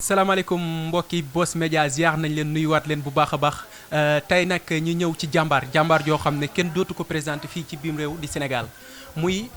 salaamaaleykum mbokki Boss Media ziar nañ leen nuyuwaat leen bu baax a baax tey nag ñu ñëw ci jàmbaar joo xam ne kenn dootu ko présenté fii ci biim réew di Sénégal muy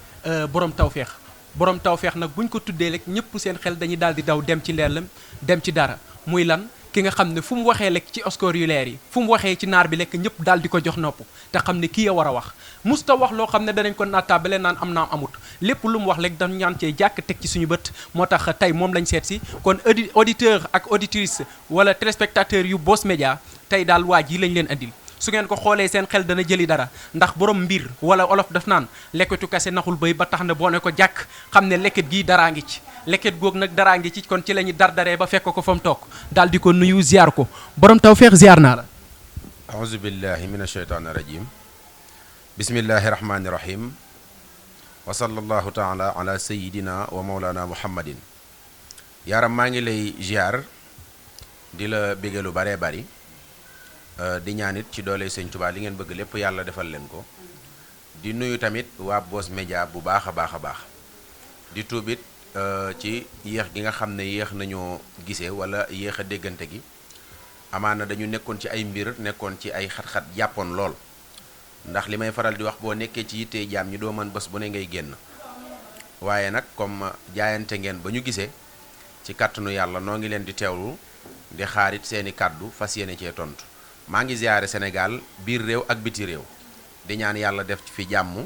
borom tawféex borom tawféex nag buñ ko tuddee rek ñëpp seen xel dañuy daal di daw dem ci leerlam dem ci dara muy lan ki nga xam ne fu mu waxee lekk ci oscar yu leer yi fu mu waxee ci naar bi lekk ñëpp daal di ko jox nopp te xam ne kii a war a wax musta wax loo xam ne danañ ko nattaabale naan am naam amut lépp lu mu wax rek dañu ñaan cee jàkk teg ci suñu bët moo tax tey moom lañ seet si kon auditeur ak auditrice wala téléspectateur yu Boss Media tey daal waa ji lañ leen andil su ngeen ko xoolee seen xel dana jëli dara ndax borom mbir wala olof daf naan lekketu kase naxul bëy ba tax na boo ne ko jàkk xam ne lekket gii daraa ngi ci lekket goog nag daraa ngi ci kon ci la ñuy dardaree ba fekk ko fa mu toog daal di ko nuyu ziar ko borom tawféex ziar naa la aouzu billahi min asheytaani rajim bismillahi rahmaani rahim wa sallallahu taala ala sayidina wa maulana muhammadin yaaram maa ngi lay ziar di la bége lu baree bari di ñaanit ci doole sëñ Tuubaa li ngeen bëgg lépp yàlla defal leen ko di nuyu tamit waa Boss Media bu baax a baax a baax di tuubit ci yéex gi nga xam ne yéex nañoo gisee wala yéex a déggante gi amaana dañu nekkoon ci ay mbir nekkoon ci ay xat-xat jàppoon lool ndax li may faral di wax boo nekkee ci yittee jaam ñi doo mën bés bu ne ngay génn waaye nag comme jaayante ngeen ba ñu gisee ci kàttanu yàlla noo ngi leen di teewlu di xaarit seeni kàddu fas yéene cee tontu maa ngi ziyaare Sénégal biir réew ak biti réew di ñaan yàlla def fi jàmm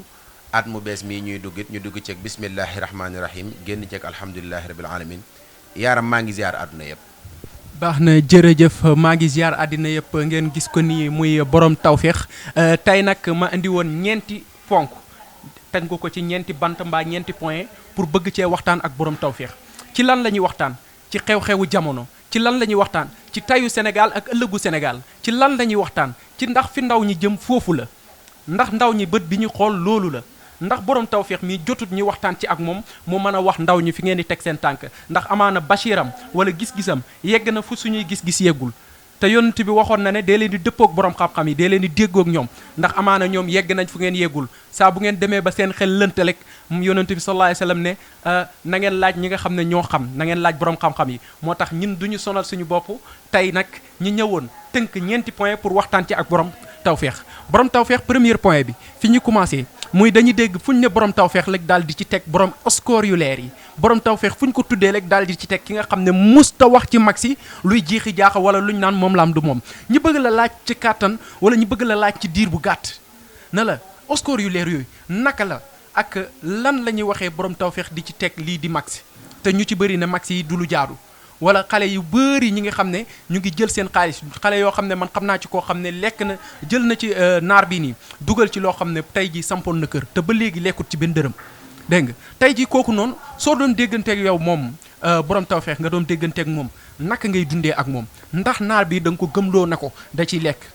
at mu bees mii ñuy duggit ñu dugg ceeg bismillahi rahmaani rahim génn ceeg alhamdulilahi rabil alamin yaaram maa ngi ziyaar àdduna yëpp baax na jërëjëf maa ngi ziar àddina yëpp ngeen gis ko nii muy borom tawféex tey nag ma indi woon ñeenti ponk teg ko ci ñeenti bant mbaa ñeenti point pour bëgg cee waxtaan ak borom tawféex ci lan la ñuy waxtaan ci xew-xewu jamono ci lan la ñuy waxtaan ci tayu Sénégal ak ëllëgu Sénégal ci lan la ñuy waxtaan ci ndax fi ndaw ñi jëm foofu la ndax ndaw ñi bët bi ñu xool loolu la ndax borom tawféex mi jotut ñi waxtaan ci ak moom mu mën a wax ndaw ñi fi ngeen di teg seen tànk ndax amaana bashiram wala gis-gisam yegg na fu suñuy gis-gis yeggul te yonent bi waxoon na ne dee leen di dëppoog borom xam-xam yi dee leen di déggoog ñoom ndax amaana ñoom yegg nañ fu ngeen yeggul saa bu ngeen demee ba seen xel lënt rek yonent bi sallallahu alayhi wasallam ne na ngeen laaj ñi nga xam ne ñoo xam na ngeen laaj borom xam-xam yi moo tax ñun duñu sonal suñu bopp tey nag ñi ñëwoon tënk ñeenti point pour waxtaan ci ak borom tawféex premier point bi fi ñu commencé muy dañuy dégg fu ñu ne borom tawféex rek daal di ci teg borom score yu leer yi borom tawféex fu ñu ko tuddee rek daal di ci teg ki nga xam ne musta wax ci mag si luy jiixi jaaxa wala lu ñu naan moom la am du moom ñi bëgg la laaj ci kàttan wala ñi bëgg la laaj ci diir bu gàtt na la score yu leer yooyu naka la ak lan la ñuy waxee borom tawféex di ci teg lii di mag si te ñu ci bëri ne mag si du lu jaadu wala xale yu bëri ñi nga xam ne ñu ngi jël seen xaalis xale yoo xam ne man xam naa ci koo xam ne lekk na jël na ci naar bi nii dugal ci loo xam ne tey ji sampoon na kër te ba léegi lekkut ci benn dërëm dégg nga tey ji kooku noonu soo doon dégganteeg yow moom borom tawféex nga doon dégganteeg moom naka ngay dundee ak moom ndax naar bi da nga ko gëmloo na ko da ciy lekk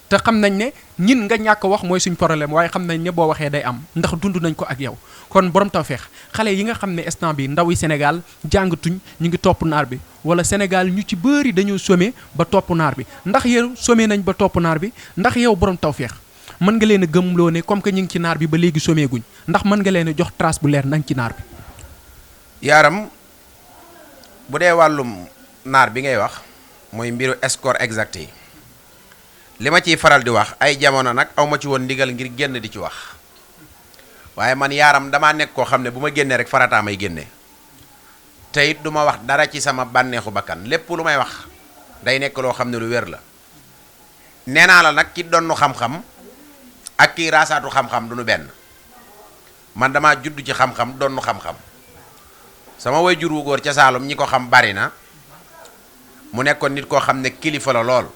te xam nañ ne ñin nga ñàkk wax mooy suñ problème waaye xam nañ ne boo waxee day am ndax dund nañ ko ak yow kon borom tawféex xale yi nga xam ne instant bi ndaw yi Sénégal jàngatuñ ñu ngi topp naar bi wala Sénégal ñu ci bëri dañoo some ba topp naar bi ndax yow some nañ ba topp naar bi ndax yow borom tawféex mën nga leen a gëmloo ne comme que ñu ngi ci naar bi ba léegi some guñ ndax mën nga leen a jox trace bu leer nañ ci naar bi yaaram bu dee wàllum naar bi ngay wax mooy mbiru score exact yi li ma ciy faral di wax ay jamono nag aw ma ci woon ndigal ngir génn di ci wax waaye man yaaram damaa nekk koo xam ne bu ma génnee rek farataa may génne te it du ma wax dara ci sama bànneexu bakkan lépp lu may wax day nekk loo xam ne lu wér la nee naa la nag ki donnu xam-xam ak kii raasaatu xam-xam du nu benn man damaa judd ci xam-xam donnu xam-xam sama waajur wu góor ca Saalum ñi ko xam bari na mu nekkoon nit koo xam ne kilifa la lool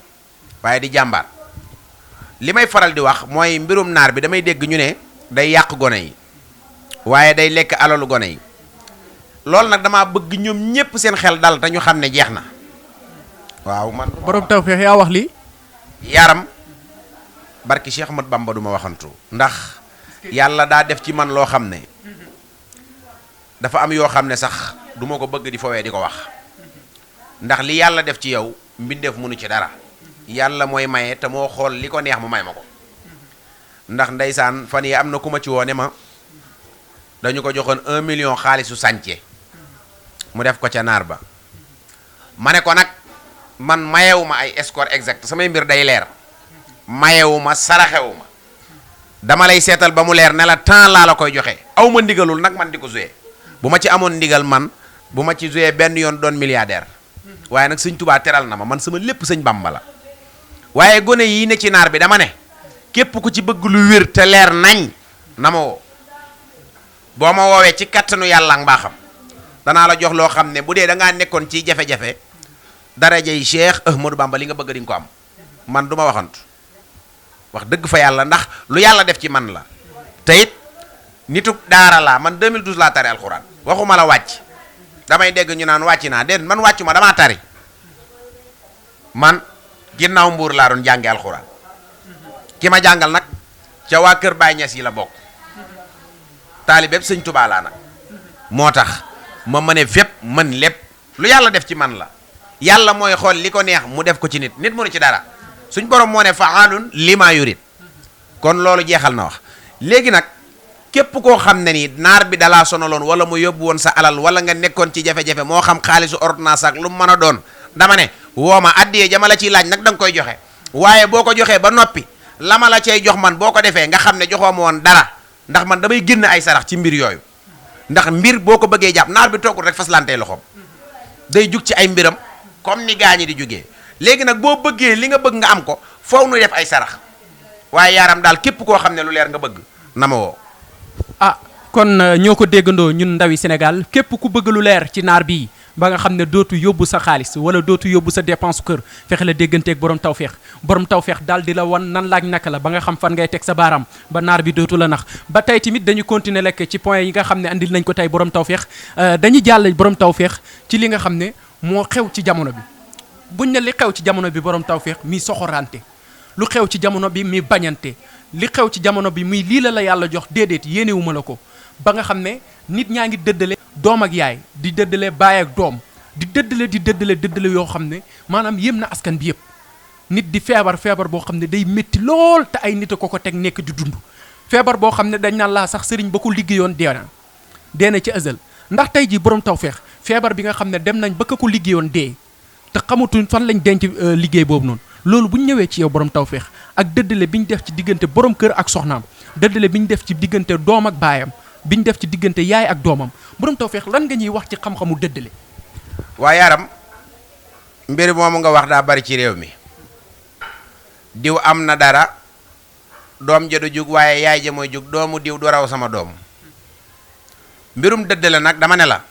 waaye di jàmbaar li may faral di wax mooy mbirum naar bi damay dégg ñu ne day yàq gone yi waaye day lekk alalu gone yi loolu nag damaa bëgg ñoom ñépp seen xel dal te ñu xam ne jeex na waaw man borom tawféex yaa wax lii yaram barki Cheikh Ahmad Bamba du ma waxantu ndax yàlla daa def ci man loo xam ne dafa am yoo xam ne sax du ma ko bëgg di fowee di ko wax ndax li yàlla def ci yow mbindeef mënu ci dara yàlla mooy maye te moo xool li ko neex mu may ma ko ndax ndeysaan fan yi am na ku ma ci woone ma dañu ko joxoon 1 million xaalisu sànce mu def ko ca naar ba ma ne ko nag man mayewuma ay score exact samay mbir day leer mayewuma saraxewuma dama lay seetal ba mu leer ne la temps laa la koy joxe aw ma ndigalul nag man di ko joué bu ma ci amoon ndigal man bu ma ci joué benn yoon doon milliardaire waaye nag sëñ Tuubaa teral na ma man sama lépp sëñ Bamba la waaye gone yii ne ci naar bi dama ne képp ku ci bëgg lu wér te leer nañ na ma woo boo ma woowee ci kattanu yàlla ak mbaaxam danaa la jox loo xam ne bu dee da ngaa nekkoon ci jafe-jafe darajay Cheikh Ahmadou Bamba li nga bëgg di nga ko am man du ma waxantu wax dëgg fa yàlla ndax lu yàlla def ci man la te it nitu daara laa man 2012 laa tari alxuraan waxuma la wàcc damay dégg ñu naan wàcc naa déet man wàccu ma damaa tari man ginnaaw mbuur laa doon jànge alxuraan ki ma jàngal nag ca waa kër Baay Ñas yi la bokk taalibeeb sëñ Tubaa laa nag moo tax ma mëne fépp mën lépp lu yàlla def ci man la yàlla mooy xool li ko neex mu def ko ci nit mënu ci dara suñ borom moo ne fa'aalun limaa yurid kon loolu jeexal na wax léegi nag képp koo xam ne nii naar bi dalaa sonaloon wala mu yóbbu woon sa alal wala nga nekkoon ci jafe-jafe moo xam xaalisu ordonnance ak lu mu mën a doon dama ne woo ma addiyee jama la ciy laaj nag da nga koy joxe waaye boo ko joxee ba noppi la ma la cay jox man boo ko defee nga xam ne joxoo ma woon dara ndax man damay génn ay sarax ci mbir yooyu ndax mbir boo ko bëggee jàpp naar bi toogul rek faslantee loxoom day jug ci ay mbiram comme ni gaañi di jugee léegi nag boo bëggee li nga bëgg nga am ko foofu nu def ay sarax waaye yaaram daal képp koo xam ne lu leer nga bëgg na ma woo. ah kon ñoo ko déggandoo ñun ndawi Sénégal képp ku bëgg lu leer ci naar bii ba nga xam ne dootu yóbbu sa xaalis wala dootu yóbbu sa dépense kër fexe la dégganteeg borom tawféex daal di la wan nan laaj naka la ba nga xam fan ngay teg sa baaraam ba naar bi dootu la nax ba tey tamit dañu continuer lekk ci point yi nga xam ne andil nañ ko tey borom tawféex dañuy jàll borom tawféex ci li nga xam ne moo xew ci jamono bi buñ ne li xew ci jamono bi borom tawféex mi soxorante lu xew ci jamono bi mi bañante li xew ci jamono bi muy lii la yàlla jox déedéet yéenewuma la ko ba nga xam ne nit ñaa ngi dëddale doom ak yaay di dëddale baay ak doom di dëddale yoo xam ne maanaam yéem na askan bi yëpp nit di feebar boo xam ne day métti lool te ay nit a ko teg nekk di dund feebar boo xam ne dañ naan laa sax sëriñ ba ko liggéeyoon dee na ci ësal ndax tey ji borom tawféex feebar bi nga xam ne dem nañ ba ko liggéeyoon dee te xamatuñ fan lañ denc liggéey boobu noonu loolu bu ñu ñëwee ci yow borom tawféex ak dëddale bi ñu def ci diggante borom kër ak soxnaam dëddale bi ñu def ci diggante doom ak baayam bi ñu def ci diggante yaay ak doomam borom tawféex lan nga ñuy wax ci xam-xamu dëddale. waa yaram mbir moomu nga wax daa bari ci réew mi diw am na dara doom ja du jug waaye yaay ja mooy jug doomu diw du raw sama doom mbirum dëddale nag dama ne la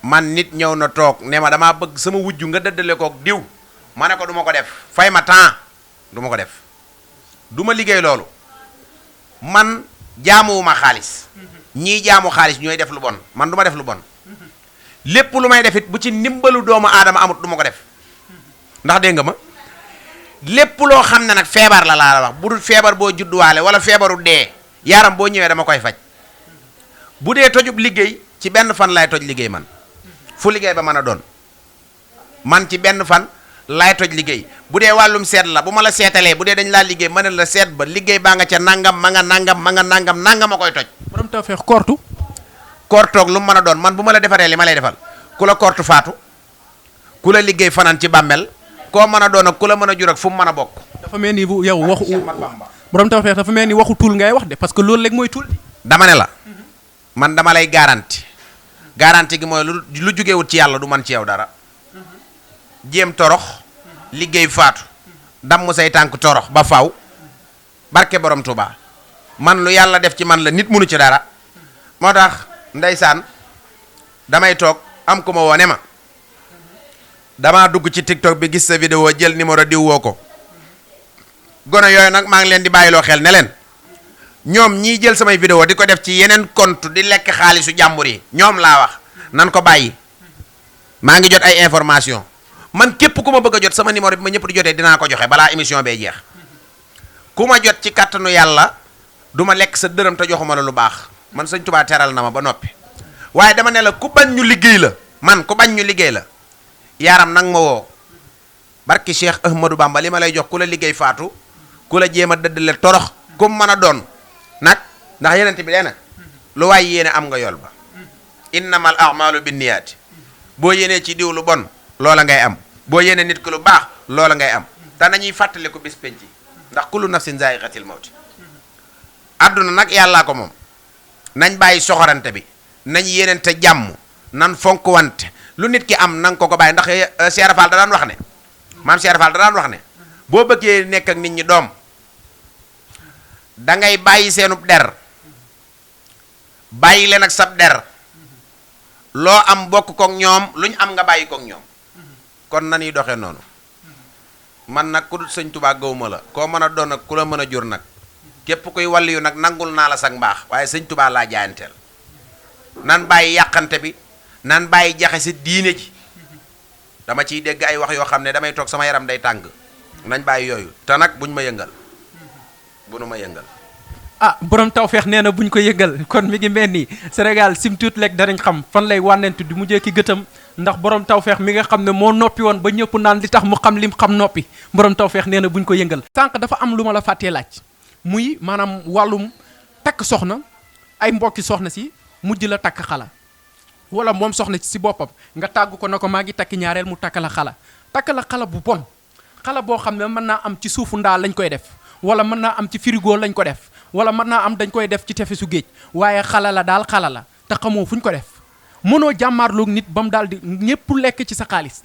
man nit ñëw na toog ne ma damaa bëgg sama wujju nga dëddale kook diw ma ne ko du ma ko def fay ma temps du ma ko def du ma liggéey loolu man jaamuwuma xaalis ñii jaamu xaalis ñooy def lu bon man du ma def lu bon lépp lu may def it bu ci ndimbalu doomu aadama amut du ma ko def ndax dégg nga ma lépp loo xam ne nag feebar la laa la wax bu dul feebar boo judduwaale wala feebaru dee yaaram boo ñëwee dama koy faj bu dee tojub liggéey ci benn fan lay toj liggéey man fu liggéey ba mën a doon man ci benn fan laay toj liggéey bu dee wàllum seet la bu ma la seetalee bu dee dañ laa liggéey mën la seet ba liggéey baa nga ca nangam ma nga nangam ma koy toj. borom tawféex koortoog lu mu mën a doon man bu ma la defaree li ma lay defal ku la koortu faatu ku la liggéey fanaan ci bàmmel koo mën a doon ak ku la mën a jur ak fu mu mën a bokk. dafa mel ni yow waxu borom tawféex dafa mel ni waxu tul ngay wax de parce que loolu léegi mooy tul. dama ne la man dama lay garanti gi mooy lu jugewut ci yàlla du man ci yow dara jéem torox liggéey faatu damm say tànk torox ba faw barke borom Tuubaa man lu yàlla def ci man la nit munu ci dara moo tax ndeysaan damay toog am ku ma woone ma damaa dugg ci TikTok bi gis sa vidéo jël numéro diw woo ko gone yooyu nag maa ngi leen di bàyyiloo xel ne leen ñoom ñii jël samay vidéo di ko def ci yeneen compte di lekk xaalisu jàmbur yi ñoom laa wax nan ko bàyyi maa ngi jot ay information man képp ku ma bëgg a jot sama numéro bi ma ñëpp di jotee dinaa ko joxe balaa émission bee jeex ku ma jot ci kàttanu yàlla du ma lekk sa dërëm te joxuma la lu baax man sëñ Tuubaa teral na ma ba noppi waaye dama ne la ku bañ ñu liggéey la man ku bañ ñu liggéey la yaaram nag ma woo barki Cheikh Ahmadou Bamba li ma lay jox ku la liggéey faatu ku la jéem a dëddale torox ku mën a doon nag ndax yeneen bi dee na lu waay yéene am nga yool ba innamal a'malu binniyaati boo yéenee ci diw lu bon loola ngay am boo yéene nit ki lu baax loola ngay am te nañuy fàttaliku bis penc ndax kullu nafsin zaa'iqatil mawti àdduna nag yàllaa ko moom nañ bàyyi soxorante bi nañ yéenente jàmm nan fonk wante lu nit ki am nanga ko bàyyi ndax Cheikh Fall da daan wax ne maam Cheikh Fall da daan wax ne boo bëggee nekk ak nit ñi doom da ngay bàyyi seenub der bàyyi leen ak sab der loo am bokk kook ñoom lu ñu am nga bàyyi kook ñoom kon nañuy doxee noonu man nag ku dul sëñ Tuubaa gawuma la koo mën a doon nag ku la mën a jur nag képp kuy wàlliyu nag nangul naa la sag mbaax waaye sëñ Tuubaa laa jaayanteel nan bàyyi yàqante bi nan bàyyi jaxe si diine ji dama ciy dégg ay wax yoo xam ne damay toog sama yaram day tàng nañ bàyyi yooyu te nag buñ ma yëngal bu nu ma yëngal ah borom tawfeex nee na buñ ko yëngal kon mi ngi mel ni Sénégal sim tuut lekk danañ xam fan lay wànnentu di mujjee ki gëtam ndax borom tawfeex mi nga xam ne moo noppi woon ba ñëpp naan li tax mu xam lim xam noppi borom tawfeex nee na buñ ko yëngal. sànq dafa am lu ma la fàttee laaj muy maanaam wàllum takk soxna ay mbokki soxna si mujj la takk xala wala moom soxna si boppam nga tàggu ko na ko maa ngi takki ñaareel mu takk la xala bu bon xala boo xam ne mën naa am ci suufu ndaa lañ koy def wala mën naa am ci frigo lañ ko def wala mën naa am dañ koy def ci tefesu géej waaye xala la daal xala la te xamoo fu ñu ko def mënoo jàmmaarloog nit ba mu daal di ñépp lekk ci sa xaalis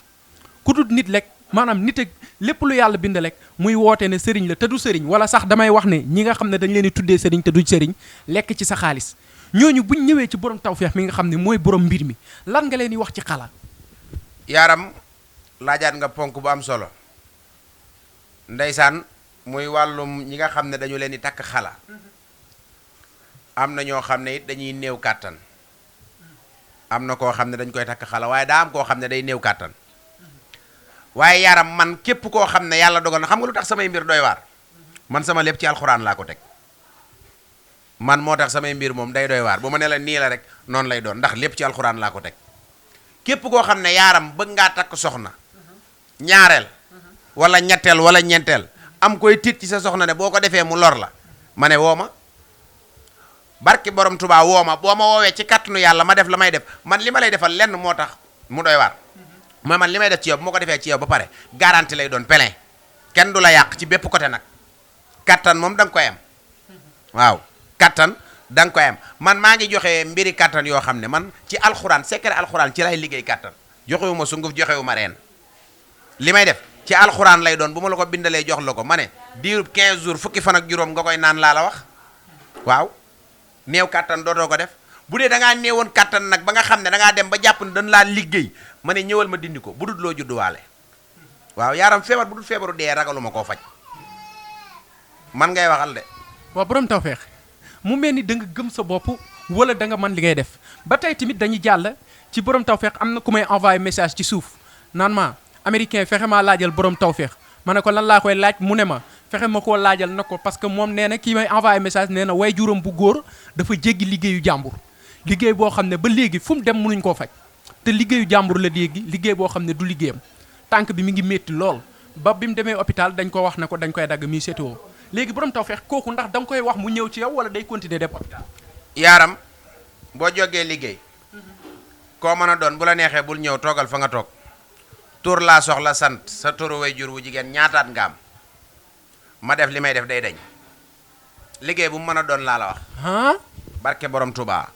ku dul nit lekk maanaam nit ak lépp lu yàlla bind lekk muy woote ne sëriñ la te du sëriñ wala sax damay wax ne ñi nga xam ne dañ leen di tuddee sëriñ te du sëriñ lekk ci sa xaalis ñooñu buñ ñëwee ci borom tawfeex mi nga xam ne mooy borom mbir mi lan nga leen di wax ci xala. yaaram laajaat nga ponk bu am solo ndeysaan muy wàllum ñi nga xam ne dañu leen di takk xala am na ñoo xam ne it dañuy néew kàttan am na koo xam ne dañ koy takk xala waaye daa am koo xam ne day néew kàttan waaye yaram man képp koo xam ne yàlla dogal na xam nga lu tax samay mbir doy waar man sama lépp ci alxuraan laa ko teg man moo tax samay mbir moom day doy waar bu ma ne la nii la rek noonu lay doon ndax lépp ci alxuraan laa ko teg képp koo xam ne yaaram bëgg ngaa takk soxna ñaareel wala ñetteel wala ñeenteel am koy tiit ci sa soxna ne boo ko defee mu lor la ma ne woo ma barki borom Tuubaa woo ma boo ma woowee ci kàttanu yàlla ma def la may def man li ma lay defal lenn moo tax mu doy waar mooy man li may def ci yow bu ma ko defee ci yow ba pare garantie lay doon plein kenn du la yàq ci bépp côté nag kattan moom da nga koy am waaw kattan da nga koy am man maa ngi joxe mbiri kattan yoo xam ne man ci alxuraan secret alxuraan ci lay liggéey kattan joxewu ma sunguf joxewu ma reen li may def ci alxuraan lay doon bu ma la ko bindalee jox la ko ma ne diirub 15 jours fukki fan ak juróom nga koy naan laa la wax waaw néew kattan dootoo ko def bu dee da ngaa néewoon kattan nag ba nga xam ne da ngaa dem ba jàpp ne dañ laa liggéey ma ne ñëwal ma dindi ko bu dul loo judduwaale waaw yaaram feebar bu dul feebaru dee ragaluma koo faj man ngay waxal de. waaw borom tawfeex mu mel ni da nga gëm sa bopp wala da nga mën li ngay def ba tey tamit dañuy jàll ci borom tawfeex am na ku may envoyé message ci suuf naan ma américain fexe maa laajal borom tawfeex ma ne ko lan laa koy laaj mu ne ma fexe ma koo laajal na ko parce que moom nee na kii may envoyé message nee na way juróom bu góor dafa jéggi liggéeyu jàmbur liggéey boo xam ne ba léegi fu mu dem mënuñ koo faj te liggéeyu jàmbur la léegi liggéey boo xam ne du liggéeyam tànk bi mi ngi métti lool ba bi mu demee hôpital dañ ko wax ne ko dañ koy dagg mi sétéo léegi borom tawfeex kooku ndax da nga koy wax mu ñëw ci yow wala day continuer dem hôpital. yaaram boo jógee liggéey koo mën a doon bu la neexee bul ñëw toogal fa nga toog tur laa soxla sant sa turu way jur wu jigéen ñaataat nga am ma def li may def day dañ liggéey bu mu mën a doon laa la wax. barke borom Touba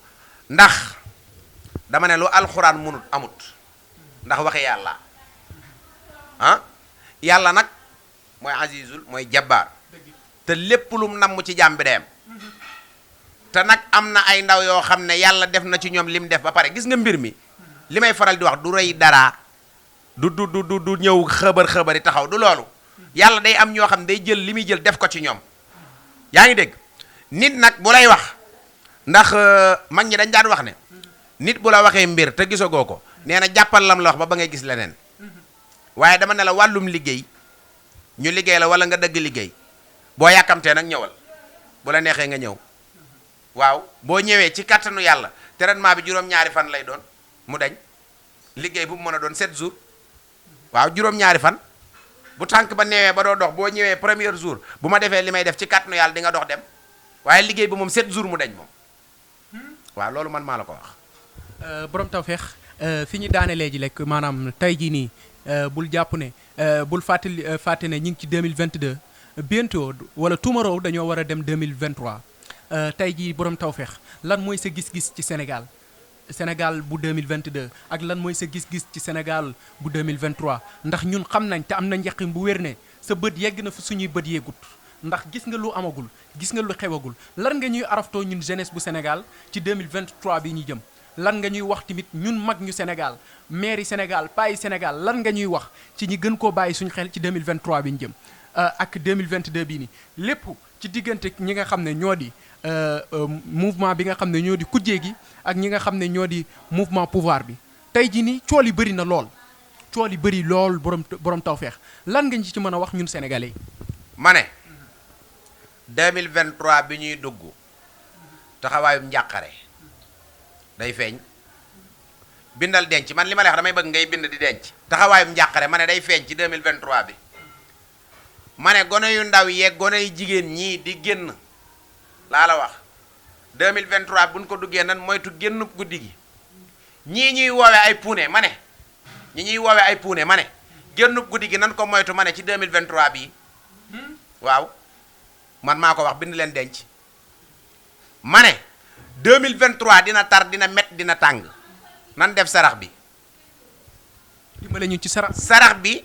ndax dama ne lu alxuraan munut amut ndax waxi yàlla yàlla nag mooy azizul mooy jabbaar te lépp lum namm ci jàmm bi dem te nag am na ay ndaw yoo xam ne yàlla def na ci ñoom lim def ba pare gis nga mbir mi li may faral di wax du rëy dara du ñëw xëbër yi taxaw du loolu yàlla day am ñoo xam ne day jël li muy jël def ko ci ñoom yaa ngi dégg nit nag bu lay wax ndax mag ñi dañ daan wax ne nit bu la waxee mbir te gisagoo ko nee na jàppal lam la wax ba ngay gis leneen waaye dama ne la wàllum liggéey ñu liggéey la wala nga dëgg liggéey boo yàkkamtee nag ñëwal bu la neexee nga ñëw waaw boo ñëwee ci kattanu yàlla traitement bi juróom-ñaari fan lay doon mu dañ liggéey bu mu mën a doon 7 jours waaw juróom-ñaari fan bu tànk ba neewee ba doo dox boo ñëwee premier jour bu ma defee li may def ci kattanu yàlla di nga dox dem waaye liggéey bi moom 7 jours mu dañ moom waaw loolu man maa la ko wax. borom tawfeex fi ñu daane léegi rek maanaam tey jii nii bul jàpp ne bul fàtte ne ñu ngi ci 2022 bientôt wala tomorrow dañoo war a dem 2023 tey jii borom tawfeex lan mooy sa gis-gis ci Sénégal bu 2022 ak lan mooy sa gis-gis ci Sénégal bu 2023 ndax ñun xam nañ te am na njaqin bu wér ne sa bët yegg na fu suñuy bët yeggut ndax gis nga lu amagul gis nga lu xewagul lan nga ñuy araftoo ñun jeunesse bu Sénégal ci 2023 bi ñu jëm lan nga ñuy wax tamit ñun mag ñu Sénégal maire yi Sénégal paa yi Sénégal lan nga ñuy wax ci ñi gën koo bàyyi suñu xel ci 2023 bi ñu jëm ak 2022 bii nii lépp ci diggante ñi nga xam ne ñoo di mouvement bi nga xam ne ñoo di kujjee gi ak ñi nga xam ne ñoo di mouvement pouvoir bi tey jii nii cool yi bëri na lool cool yi bëri lool borom tawfeex lan nga ñu ci mën a wax ñun sénégalais yi. ma ne 2023 bi ñuy dugg taxawaayum njàqare day feeñ bindal denc man li ma lay wax damay bëgg ngay bind di denc taxawaayum njàqare ma ne day feeñ ci 2023 bi ma ne gone yu ndaw yeeg gone yu jigéen ñii di génn laa la wax 2023 buñ ko duggee nan moytu génn guddi gi ñii ñuy woowe ay puune ma ne ñi ñuy woowe ay puune ma ne génn guddi gi nan ko moytu ma ne ci 2023 bii waaw man maa ko wax bind leen denc ma ne 2023 dina tar dina met dina tàng nan def sarax bi dimbale ñu ci sarax bi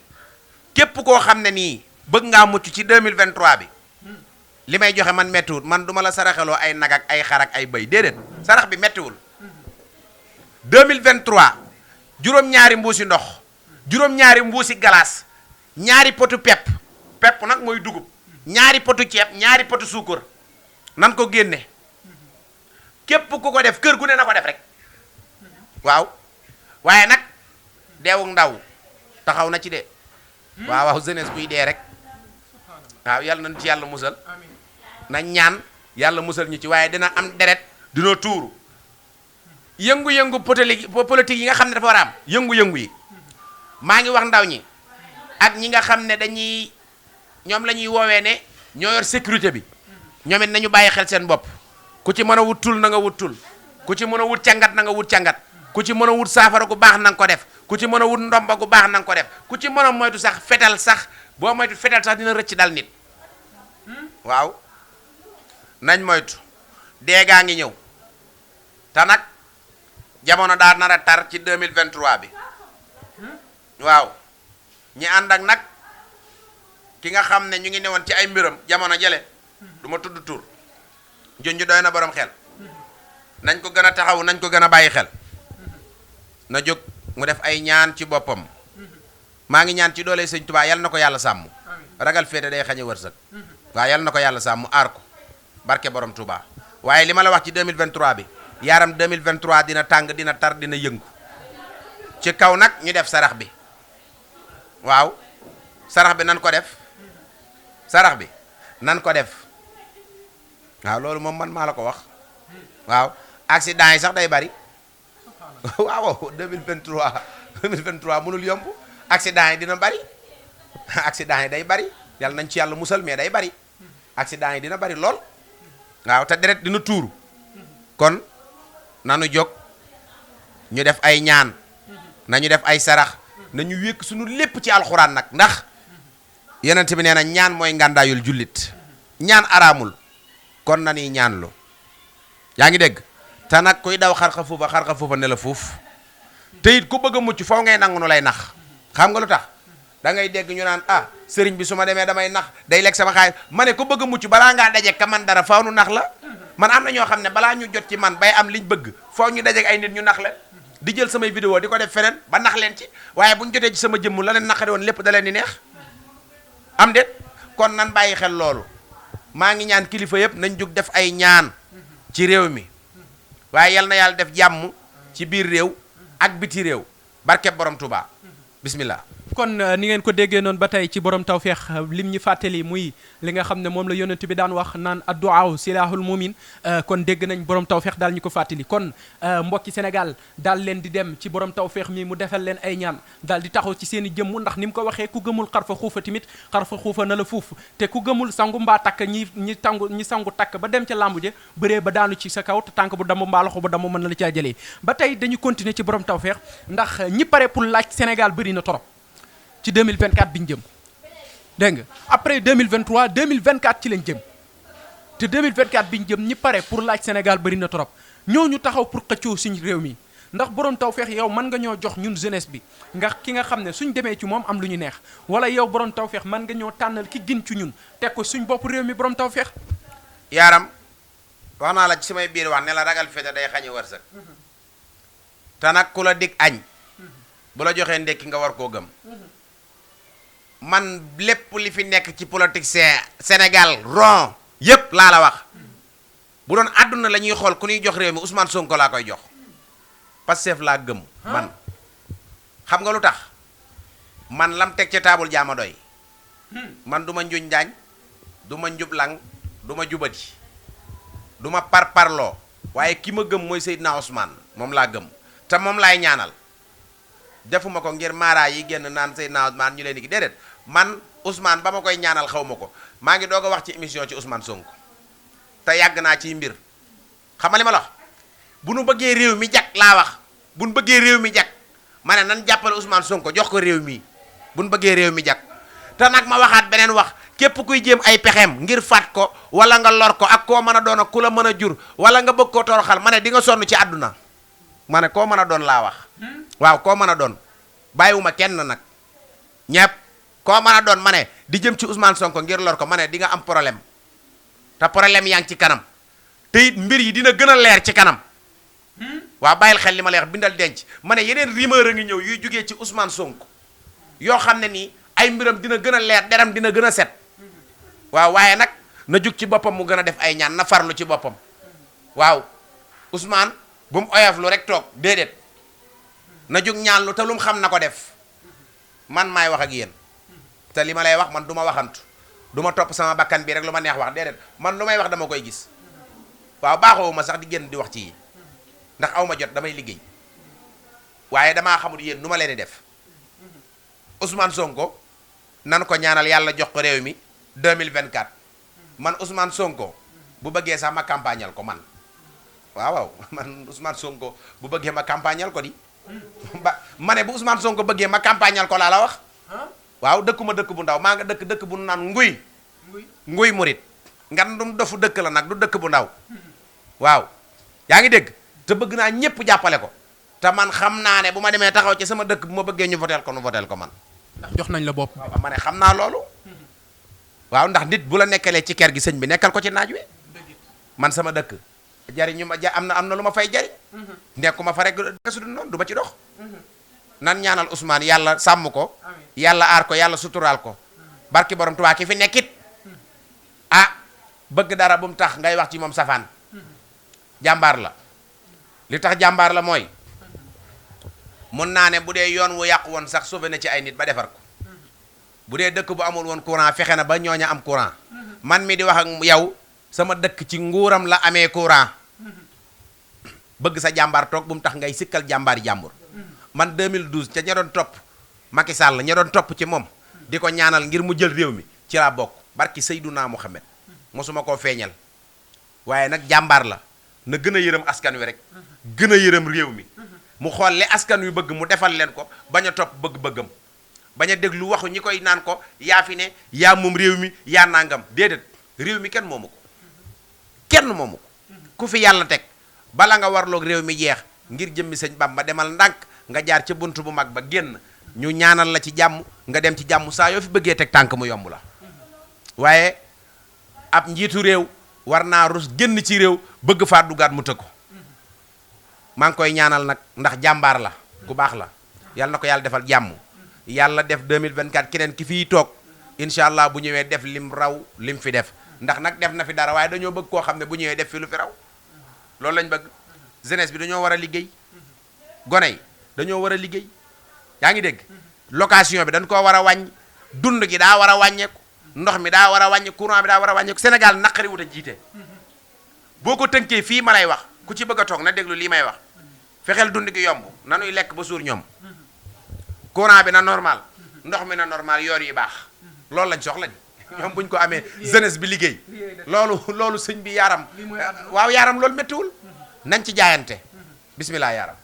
képp koo xam ne nii bëgg ngaa mucc ci 2023 bi li may joxe man mettiwul man duma la saraxeloo ay nag ak ay xar ak ay bëy déedéet sarax bi mettiwul 2023 juróom-ñaari mbuusi ndox juróom-ñaari mbuusi galaas ñaari potu pepp nag mooy dugub ñaari potu ceeb ñaari potu suukar nan ko génne képp ku ko def kër gu ne na ko def rek waaw waaye nag deewuk ndaw taxaw na ci de waaw jeunesse buy dee rek waaw yàlla nañ ci yàlla musal na ñaan yàlla musal ñu ci waaye dina am deret dina tuuru yëngu-yëngu politique yi nga xam ne dafa war a am yëngu-yëngu yi maa ngi wax ndaw ñi ak ñi nga xam ne dañuy ñoom la ñuy woowee ne ñoo yor sécurité bi ñoom it nañu bàyyi xel seen bopp ku ci mën a wut tul na nga wut tul ku ci mën a wut cangat na nga wut cangat ku ci mën a wut saafara gu baax na nga ko def ku ci mën a wut ndomba gu baax na nga ko def ku ci mën a moytu sax fetal sax boo moytu fetal sax dina rëcc dal nit waaw nañ moytu dee gaa ngi ñëw te nag jamono daa nar a tar ci 2023 bi waaw ñi ànd ak nag ki nga xam ne ñu ngi newoon ci ay mbiram jamono jële du ma tudd tur junj doy na borom xel nañ ko gën a taxaw nañ ko gën a bàyyi xel na jóg mu def ay ñaan ci boppam maa ngi ñaan ci doole sëñ Tuubaa yal na ko yàlla sàmm ragal féete day xañe wërsëg waaw yal na ko yàlla sàmm aar ko barke borom Tuubaa waaye li ma la wax ci 2023 bi yaaram 2023 dina tàng dina tar dina yëngu ci kaw nag ñu def sarax bi waaw sarax bi nan ko def sarax bi nan ko def waaw loolu moom man maa la ko wax waaw accident yi sax day bari waaw 2023 mënul yomb accident yi dina bari accident yi day bari yàlla nañ ci yàlla musal mais day bari accident yi dina bari lool waaw te deret dina tuuru kon nanu jóg ñu def ay ñaan nañu def ay sarax nañu wékk suñu lépp ci alxuraan nag ndax yenent bi nee na ñaan mooy ngàndaayul jullit ñaan araamul kon na ni ñaan lu yaa ngi dégg te nag kuy daw xarxa fuufa ne la fuuf te it ku bëgg a mucc foo ngay nangu nu lay nax xam nga lu tax da ngay dégg ñu naan ah sëriñ bi su ma demee damay nax day lekk sama xaalis ma ne ku bëgg a mucc balaa ngaa daje ka man dara faaw nu nax la man am na ñoo xam ne balaa ñu jot ci man bay am liñ bëgg foo ñu dajeek ay nit ñu nax la di jël samay vidéo di ko def feneen ba nax leen ci waaye bu ñu jotee ci sama jëmm la leen naqari woon lépp da leen di neex am déet kon nan bàyyi xel loolu maa ngi ñaan kilifa yëpp nañ jóg def ay ñaan ci réew mi waaye yal na yàlla def jàmm ci biir réew ak biti réew barkeb borom Touba bismillah kon ni ngeen ko déggee noonu ba tey ci borom tawfeex lim ñi fàttali muy li nga xam ne moom la yonent bi daan wax naan addu'aa silaahul mu'min kon dégg nañ borom tawfeex daal ñu ko fàttali kon mbokki Sénégal daal leen di dem ci borom tawfeex mi mu defal leen ay ñaan daal di taxaw ci seen i jëmm ndax ni mu ko waxee ku gëmul xarfa xuufa tamit xarfa xuufa na la fuuf te ku gëmul sangu mbaa takk ñi sangu takk ba dem ca làmbu je bëree ba daanu ci sa kaw te tànk bu damm mbaa loxo bu damm mën na la caa jëlee ba tey dañu continuer ci borom tawfeex ndax ñi pare pour laaj Sénégal bëri na torop ci 2024 bi ñu jëm dégg nga après 2023 2024 ci lañ jëm te 2024 bi ñu jëm ñi pare pour laaj Sénégal bëri na trop ñooñu taxaw pour xëccoo suñu réew mi ndax borom tawfeex yow mën nga ñoo jox ñun jeunesse bi nga ki nga xam ne suñ demee ci moom am lu ñu neex wala yow borom tawfeex mën nga ñoo tànnal ki gën ci ñun teg ko suñ bopp réew mi borom tawfeex. yaaram wax naa la ci samay biir wax ne la ragal fete day xañi wërsëg te nag ku la dig añ bu la joxee ndekki nga war koo gëm. man lépp li fi nekk ci politique Sénégal rond yépp laa la wax bu doon àdduna la ñuy xool ku ñuy jox réew mi Ousmane Sonko laa koy jox Pastef laa gëm man xam nga lu tax man lam teg ca taabul jaama doy man du ma njuñ njaañ du ma njublang du ma jubati du ma parloo waaye ki ma gëm mooy Seydina Ousmane moom laa gëm te moom laay ñaanal defuma ko ngir maara yi génn naan Seydina Ousmane ñu leen di déedéet man Ousmane ba ma koy ñaanal xaw ma ko maa ngi doog a wax ci émission ci Ousmane Sonko te yàgg naa ciy mbir xam nga li ma la wax bu nu bëggee réew mi jag laa wax bu nu bëggee réew mi jag ma ne nan jàppale Ousmane Sonko jox ko réew mi bu nu bëggee réew mi jag te nag ma waxaat beneen wax képp kuy jéem ay pexeem ngir faat ko wala nga lor ko ak koo mën a doon ak ku la mën a jur wala nga bëgg koo toroxal ma ne di nga sonn ci àdduna ma ne koo mën a doon laa wax waaw koo mën a doon bàyyiwuma kenn nag ñepp koo mën a doon ma ne di jëm ci Ousmane Sonko ngir lor ko ma ne di nga am problème te problème yaa ngi ci kanam te it mbir yi dina gën a leer ci kanam waaw bàyyil xel li ma lay wax bindal denc ma ne yeneen rumeur a ngi ñëw yuy jugee ci Ousmane Sonko yoo xam ne nii ay mbiram dina gën a leer deram dina gën a set waaw waaye nag na jug ci boppam mu gën a def ay ñaan na farlu ci boppam waaw Ousmane bu mu oyof lu rek toog déedéet na jug ñaan lu te lu mu xam na ko def man maay wax ak yéen te li ma lay wax man du ma waxantu du ma topp sama bakkan bi rek lu ma neex wax déedéet man lu may wax dama koy gis waaw baaxoo ma sax di génn di wax ci yi ndax aw ma jot damay liggéey waaye damaa xamul yéen nu ma leen di def Ousmane Sonko nan ko ñaanal yàlla jox ko réew mi 2024 man Ousmane Sonko bu bëggee sax ma campagnal ko man waaw man Ousmane Sonko bu bëggee ma campagnal ko di ma ne bu Ousmane Sonko bëggee ma campagnal ko laa la wax waaw dëkkuma dëkk bu ndaw maa nga dëkk bu naan nguy murit ngandum dofu dëkk la nag du dëkk bu ndaw waaw yaa ngi dégg te bëgg naa ñépp jàppale ko te man xam naa ne bu ma demee taxaw ci sama dëkk bu ma bëggee ñu voteel ko nu voteel ko man ndax jox nañ la bopp waaw ma ne xam naa loolu waaw ndax nit bu la nekkalee ci kër gi sëñ bi nekkal ko ci naaj wi man sama dëkk jariñu ma am na lu ma fay jariñ nekkuma fa rek su du noonu du ma ci dox nan ñaanal Ousmane yàlla sàmm ko yàlla aar ko yàlla suturaal ko barki borom Tuubaa ki fi nekkit ah bëgg dara bu mu tax ngay wax ci moom safaan jàmbaar la li tax jàmbaar la mooy mun naa ne bu dee yoon wu yàqu woon sax sauvé na ci ay nit ba defar ko bu dee dëkk bu amul woon courant fexe na ba ñooña am courant man mi di wax ak yow sama dëkk ci nguuram la amee courant bëgg sa jàmbaar toog bu mu tax ngay sikkal jàmbaari jàmbur man 2012 ca ña doon topp Macky Sall ña doon topp ci moom di ko ñaanal ngir mu jël réew mi ci laa bokk barki Seydouna Mohamed mosuma koo feeñal waaye nag jàmbaar la na gën a yërëm askan wi rek gën a yërëm réew mi mu xool li askan wi bëgg mu defal leen ko bañ a topp bëgg-bëggam bañ a déglu waxu ñi koy naan ko yaa fi ne yaa moom réew mi yaa nangam déedéet réew mi kenn moomu ko kenn moomu ko ku fi yàlla teg bala nga warloog réew mi jeex ngir jëmmi sëñ Bamba demal ndànk nga jaar ca bunt bu mag ba génn ñu ñaanal la ci jàmm nga dem ci jàmm saa yoo fi bëggee teg tànk mu yomb la waaye ab njiitu réew war naa rus génn ci réew bëgg faa dugaat mu tëkku maa ngi koy ñaanal nag ndax jàmbaar la ku baax la yàlla na ko yàlla defal jàmm yàlla def 2024 keneen ki fiy toog incha allah bu ñëwee def lim raw lim fi def ndax nag def na fi dara waaye dañoo bëgg koo xam ne bu ñëwee def fi lu fi raw loolu lañ bëgg jeunesse bi dañoo war a liggéey gone yi dañoo war a liggéey yaa ngi dégg location bi dañ koo war a wàññi dund gi daa war a wàññeeku ndox mi daa war a wàññi courant bi daa war a wàññeeku Sénégal naqari wut a jiite boo ko tënkee fii ma lay wax ku ci bëgg a toog na déglu lii may wax fexeel dund gi yomb nanuy lekk ba suur ñoom courant bi na normal ndox mi na normal yoon yi baax loolu lañ soxlañ ñoom buñ ko amee jeunesse bi liggéey loolu sëñ bi yaaram waaw yaaram loolu méttiwul nañ ci jaayante bismillah yaaram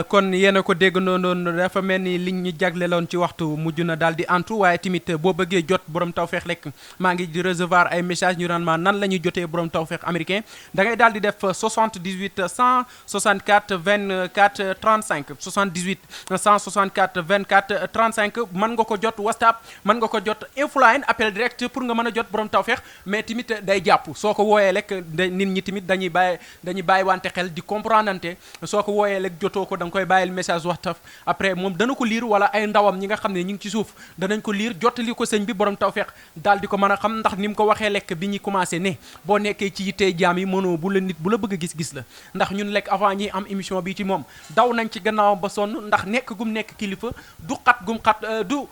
kon yéen a ko dégg noonu dafa mel ni liñ ñu jagleloon ci waxtu mujj na daal di antu waaye tamit boo bëggee jot borom tawfeex rek maa ngi di recevoir ay message ñu naan ma nan la ñuy jotee borom tawfeex américain da ngay daal di def 78 164 24 35 78 164 24 35 mën nga ko jot WhatsApp mën nga ko jot infoline appel direct pour nga mën a jot borom tawfeex mais tamit day jàpp soo ko wooyee rek nit ñi tamit dañuy bàyyi wante xel di comprendre ante soo ko wooyee rek jotoo ko da nga koy bàyyil message waxtaf après moom dana ko lire wala ay ndawam ñi nga xam ne ñu ngi ci suuf danañ ko lire jottali ko sëñ bi borom tawfeex daal di ko mën a xam ndax ni mu ko waxee lekk bi ñuy commencé ne boo nekkee ci yittee jaam yi mënoo bu la nit bu la bëgg a gis-gis la ndax ñun lekk avant ñi am émission bi ci moom daw nañ ci gannaawam ba sonn ndax nekk gum nekk kilifa du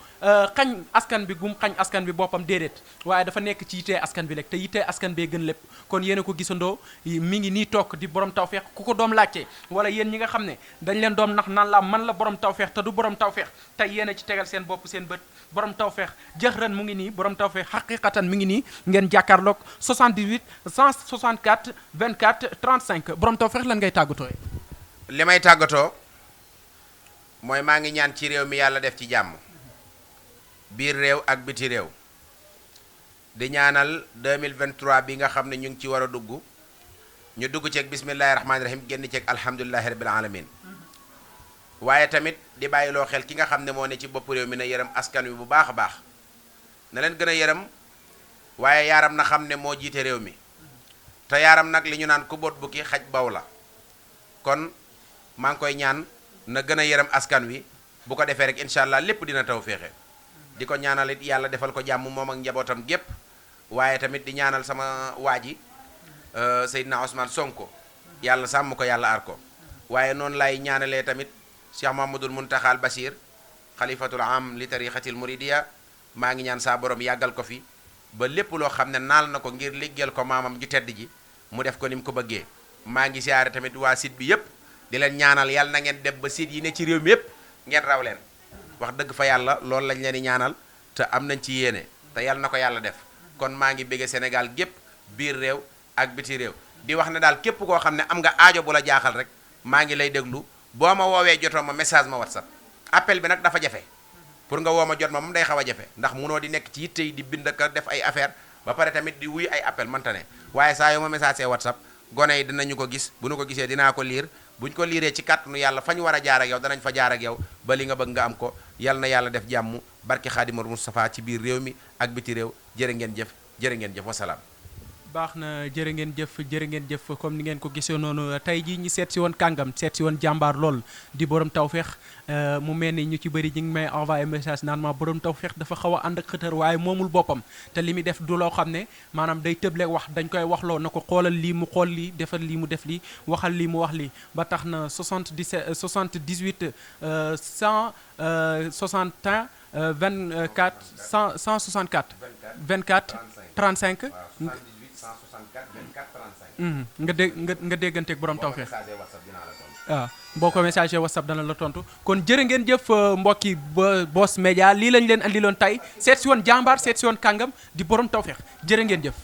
xañ askan bi gum xañ askan bi boppam déedéet waaye dafa nekk ci yittee askan bi rek te yittee askan bee gën lépp kon yéen a ko gisandoo mi ngi nii toog di borom tawfeex ku ko doom laajte wala yéen ñi nga xam ne dañ leen doom nax naan la man la borom tawfeex te du borom tawfeex tey yéen a ci tegal seen bopp seen bët borom tawfeex jëxran mu ngi nii borom tawfeex xaqiqatan mi ngi nii ngeen jàkkaarloog 78 164 24 35 borom tawfeex lan ngay tàggatoo li may tàggatoo mooy maa ngi ñaan ci réew mi yàlla def ci jàmm biir réew ak biti réew di ñaanal 2023 bi nga xam ne ñu ngi ci war a dugg ñu dugg ceeg bismillahi rahmaani rahim génn ceeg alhamdulilahi rabbil alamin waaye tamit di bàyyiloo xel ki nga xam ne moo ne ci bopp réew mi na yërëm askan wi bu baax a baax na leen gën a yërëm waaye yaaram na xam ne moo jiite réew mi te yaaram nag li ñu naan ku boot bukki xaj baw la kon maa ngi koy ñaan na gën a yërëm askan wi bu ko defee rek incha allah lépp dina taw féexe di ko ñaanal it yàlla defal ko jàmm moom ak njabootam gépp waaye tamit di ñaanal sama waa ji Seydina Ousmane Sonko yàlla sàmm ko yàlla aar ko waaye noonu lay ñaanalee tamit Cheikh Mahamadul Muntaxal Bachir xalifatul am li tariqatil muridiya maa ngi ñaan saa borom yàggal ko fi ba lépp loo xam ne naal na ko ngir liggéeyal ko maamam ju tedd ji mu def ko ni mu ko bëggee maa ngi siyaare tamit waa site bi yépp di leen ñaanal yàlla na ngeen dem ba site yi ne ci réew mi yépp ngeen raw leen wax dëgg fa yàlla loolu lañ leen di ñaanal te am nañ ci yéene te yàlla na ko yàlla def kon maa ngi bëgge Sénégal gépp biir réew ak biti réew di wax ne daal képp koo xam ne am nga aajo bu la jaaxal rek maa ngi lay déglu boo ma woowee jotoo ma message ma WhatsApp appel bi nag dafa jafe pour nga woo ma jot ma moom day xaw a jafe ndax munoo di nekk ci yitte yi di bind ka def ay affaire ba pare tamit di wuy ay appel manta ne waaye saa yoo ma message WhatsApp gone yi dinañu ko gis bu nu ko gisee dinaa ko liir buñ ko liiree ci kàttanu yàlla fa ñu war a jaar ak yow danañ fa jaar ak yow ba li nga bëgg nga am ko yal na yàlla def jàmm barki Xaadimul Mustafa ci biir réew mi ak biti réew jërë ngeen jëf wasalaam. baax na jërë ngeen jëf comme ni ngeen ko gisee noonu tey jii ñi seet si woon kàngam seet si woon jàmbaar lool di borom tawfeex mu mel ni ñu ci bëri ñu ngi may envoyé message naan ma borom tawfeex dafa xaw a ànd ak xëtër waaye moomul boppam te li muy def du loo xam ne maanaam day tëble wax dañ koy waxloo na ko xoolal lii mu xool lii defal lii mu def lii waxal lii mu wax lii ba tax na 77 78 161 24 164 24 35 nga dégganteeg borom tawfeex waaw boo ko message WhatsApp dana la tontu kon jërë ngeen jëf mbokki Boss Média lii lañ leen andiloon tey seet si woon jàmbaar seet si woon kàngam di borom tawfeex jërë ngeen jëf